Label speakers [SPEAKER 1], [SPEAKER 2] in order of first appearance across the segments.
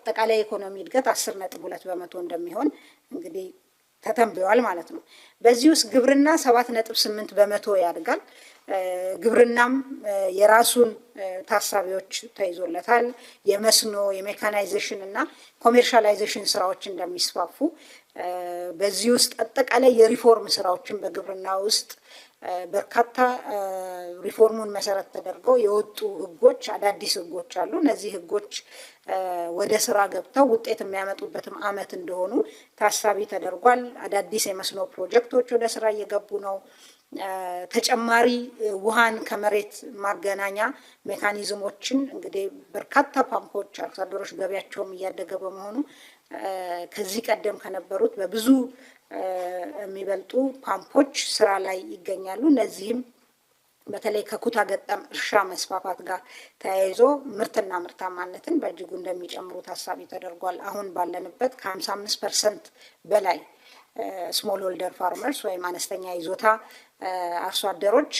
[SPEAKER 1] አጠቃላይ የኢኮኖሚ እድገት 10.2% እንደሚሆን እንግዲህ ተተንብዮአል ማለት ነው። በዚህ ውስጥ ግብርና 7.8% ያድጋል። ግብርናም የራሱን ታሳቢዎች ተይዞለታል። የመስኖ፣ የ mechanization እና commercialization ስራዎች እንደሚስፋፉ፣ በዚህ ውስጥ አጠቃላይ የሪፎርም ስራዎችን በግብርና ውስጥ በርካታ ሪፎርሙን መሰረት ተደርገው የወጡ ህጎች፣ አዳዲስ ህጎች አሉ። እነዚህ ህጎች ወደ ስራ ገብተው ውጤት የሚያመጡበትም አመት እንደሆኑ ታሳቢ ተደርጓል። አዳዲስ የመስኖ ፕሮጀክቶች ወደ ስራ እየገቡ ነው። ተጨማሪ ውሃን ከመሬት ማገናኛ mechanism ኦችን እንግዲህ በርካታ ፓምፖች፣ አርሶ አደሮች ገቢያቸውም እያደገ በመሆኑ ከዚህ ቀደም ከነበሩት በብዙ የሚበልጡ ፓምፖች ስራ ላይ ይገኛሉ። እነዚህም በተለይ ከኩታ ገጠም እርሻ መስፋፋት ጋር ተያይዞ ምርትና ምርታማነትን በእጅጉ እንደሚጨምሩ ታሳቢ ተደርጓል። አሁን ባለንበት ከ55% በላይ small holder farmers ወይም አነስተኛ ይዞታ አርሶ አደሮች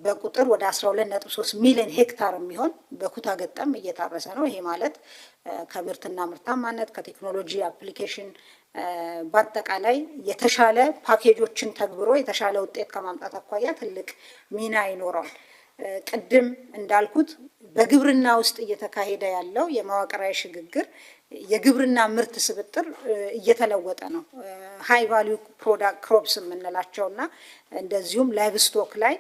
[SPEAKER 1] በቁጥር ወደ 12.3 ሚሊዮን ሄክታር የሚሆን በኩታ ገጠም እየታረሰ ነው። ይሄ ማለት ከምርትና ምርታማነት፣ ከቴክኖሎጂ application፣ በአጠቃላይ የተሻለ ፓኬጆችን ተግብሮ የተሻለ ውጤት ከማምጣት አኳያ ትልቅ ሚና ይኖረዋል። ቅድም እንዳልኩት በግብርና ውስጥ እየተካሄደ ያለው የመዋቅራዊ ሽግግር የግብርና ምርት ስብጥር እየተለወጠ ነው። High value product crops የምንላቸው እና እንደዚሁም livestock ላይ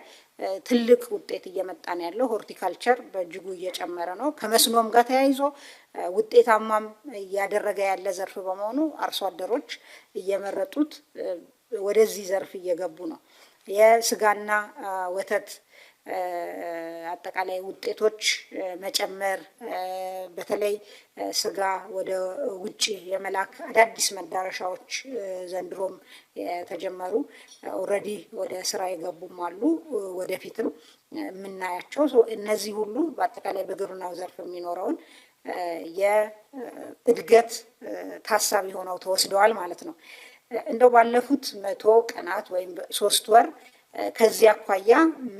[SPEAKER 1] ትልቅ ውጤት እየመጣ ነው ያለው። ሆርቲካልቸር በእጅጉ እየጨመረ ነው። ከመስኖም ጋር ተያይዞ ውጤታማም እያደረገ ያለ ዘርፍ በመሆኑ አርሶ አደሮች እየመረጡት ወደዚህ ዘርፍ እየገቡ ነው። የስጋና ወተት አጠቃላይ ውጤቶች መጨመር፣ በተለይ ስጋ ወደ ውጭ የመላክ አዳዲስ መዳረሻዎች ዘንድሮም የተጀመሩ፣ already ወደ ስራ የገቡም አሉ። ወደፊትም የምናያቸው እነዚህ ሁሉ በአጠቃላይ በግብርናው ዘርፍ የሚኖረውን የእድገት ታሳቢ ሆነው ተወስደዋል ማለት ነው። እንደው ባለፉት 100 ቀናት ወይም 3 ወር ከዚህ አኳያ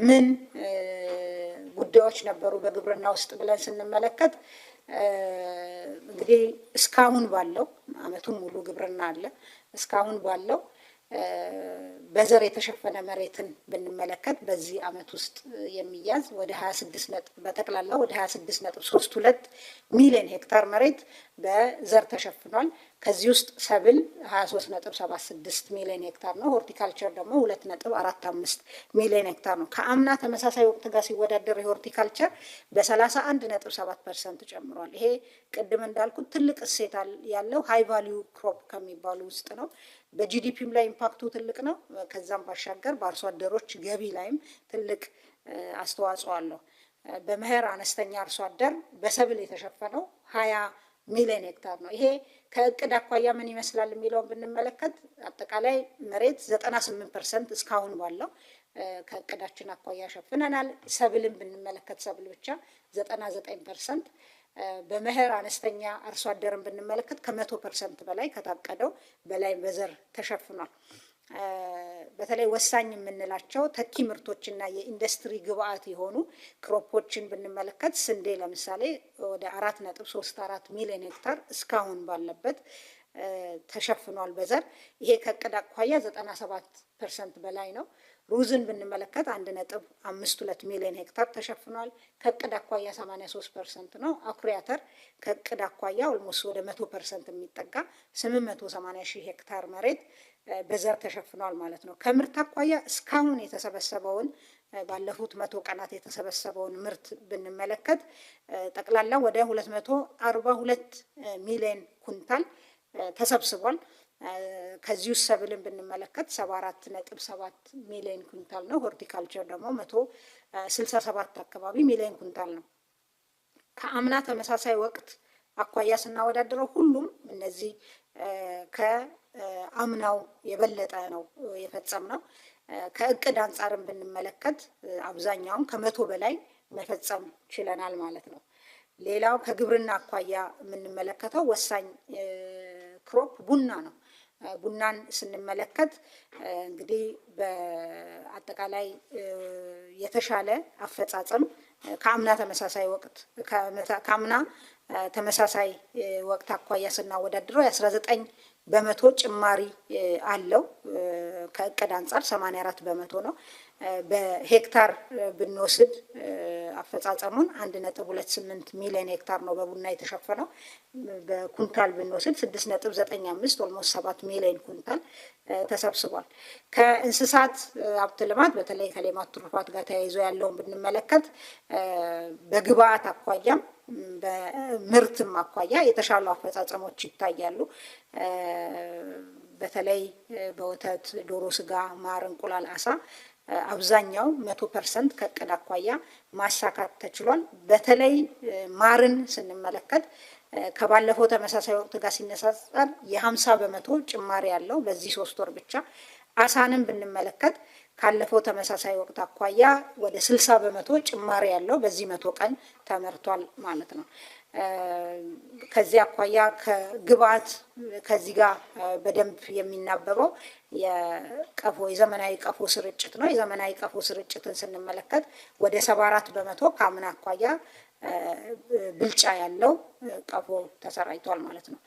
[SPEAKER 1] ምን ጉዳዮች ነበሩ በግብርና ውስጥ ብለን ስንመለከት፣ እንግዲህ እስካሁን ባለው፣ አመቱን ሙሉ ግብርና አለ። እስካሁን ባለው በዘር የተሸፈነ መሬትን ብንመለከት በዚህ አመት ውስጥ የሚያዝ ወደ 26 ነጥብ በጠቅላላ ወደ 26.32 ሚሊዮን ሄክታር መሬት በዘር ተሸፍኗል። ከዚህ ውስጥ ሰብል 23.76 ሚሊዮን ሄክታር ነው። ሆርቲካልቸር ደግሞ 2.45 ሚሊዮን ሄክታር ነው። ከአምና ተመሳሳይ ወቅት ጋር ሲወዳደር የሆርቲካልቸር በ31.7% ጨምሯል። ይሄ ቅድም እንዳልኩት ትልቅ እሴት ያለው high value crop ከሚባሉ ውስጥ ነው። በ GDP ም ላይ impact ኡ ትልቅ ነው። ከዛም ባሻገር በአርሶ አደሮች ገቢ ላይም ትልቅ አስተዋጽኦ አለው። በመኸር አነስተኛ አርሶ አደር በሰብል የተሸፈነው 20 ሚሊዮን ሄክታር ነው። ይሄ ከእቅድ አኳያ ምን ይመስላል የሚለውን ብንመለከት አጠቃላይ መሬት 98% እስካሁን ባለው ከእቅዳችን አኳያ ሸፍነናል። ሰብልን ብንመለከት ሰብል ብቻ 99%፣ በመኸር አነስተኛ አርሶ አደርን ብንመለከት ከ100% በላይ፣ ከታቀደው በላይ በዘር ተሸፍኗል። በተለይ ወሳኝ የምንላቸው ተኪ ምርቶችና የኢንዱስትሪ ግብአት የሆኑ crop ኦችን ብንመለከት ስንዴ ለምሳሌ ወደ 4.34 ሚሊዮን ሄክታር እስካሁን ባለበት ተሸፍኗል በዘር። ይሄ ከእቅድ አኳያ 97% በላይ ነው። ሩዝን ብንመለከት 1.52 ሚሊዮን ሄክታር ተሸፍኗል። ከእቅድ አኳያ 83% ነው። አኩሪ አተር ከእቅድ አኳያ almost ወደ 100% የሚጠጋ 880 ሺህ ሄክታር መሬት በዘር ተሸፍኗል ማለት ነው። ከምርት አኳያ እስካሁን የተሰበሰበውን፣ ባለፉት 100 ቀናት የተሰበሰበውን ምርት ብንመለከት ጠቅላላ ወደ 242 ሚሊዮን ኩንታል ተሰብስቧል። ከዚህ ውስጥ ሰብልን ብንመለከት 74.7 ሚሊዮን ኩንታል ነው። ሆርቲካልቸር ደግሞ 167 አካባቢ ሚሊዮን ኩንታል ነው። ከአምና ተመሳሳይ ወቅት አኳያ ስናወዳድረው ሁሉም እነዚህ ከአምናው የበለጠ ነው የፈጸምነው። ከእቅድ አንጻርም ብንመለከት አብዛኛውን ከ100 በላይ መፈጸም ችለናል ማለት ነው። ሌላው ከግብርና አኳያ የምንመለከተው ወሳኝ crop ቡና ነው። ቡናን ስንመለከት እንግዲህ በአጠቃላይ የተሻለ አፈጻጸም ከአምና ተመሳሳይ ወቅት፣ ከአምና ተመሳሳይ ወቅት አኳያ ስናወዳድረው የ19% ጭማሪ አለው። ከእቅድ አንጻር 84% ነው። በሄክታር ብንወስድ አፈጻጸሙን 1.28 ሚሊዮን ሄክታር ነው በቡና የተሸፈነው። በኩንታል ብንወስድ 6.95፣ almost 7 ሚሊዮን ኩንታል ተሰብስቧል። ከእንስሳት ሀብት ልማት በተለይ ከሌማት ትሩፋት ጋር ተያይዞ ያለውን ብንመለከት በግብአት አኳያም በምርትም አኳያ የተሻሉ አፈጻጸሞች ይታያሉ። በተለይ በወተት፣ ዶሮ ስጋ፣ ማር፣ እንቁላል፣ አሳ አብዛኛው 100% ከእቅድ አኳያ ማሳካት ተችሏል። በተለይ ማርን ስንመለከት ከባለፈው ተመሳሳይ ወቅት ጋር ሲነጻጸር የ50% ጭማሪ ያለው በዚህ 3 ወር ብቻ። አሳንም ብንመለከት ካለፈው ተመሳሳይ ወቅት አኳያ ወደ 60% ጭማሪ ያለው በዚህ 100 ቀን ተመርቷል ማለት ነው። ከዚህ አኳያ ከግብአት ከዚህ ጋር በደንብ የሚናበበው የቀፎ የዘመናዊ ቀፎ ስርጭት ነው። የዘመናዊ ቀፎ ስርጭትን ስንመለከት ወደ 74% ከአምና አኳያ ብልጫ ያለው ቀፎ ተሰራጭቷል ማለት ነው።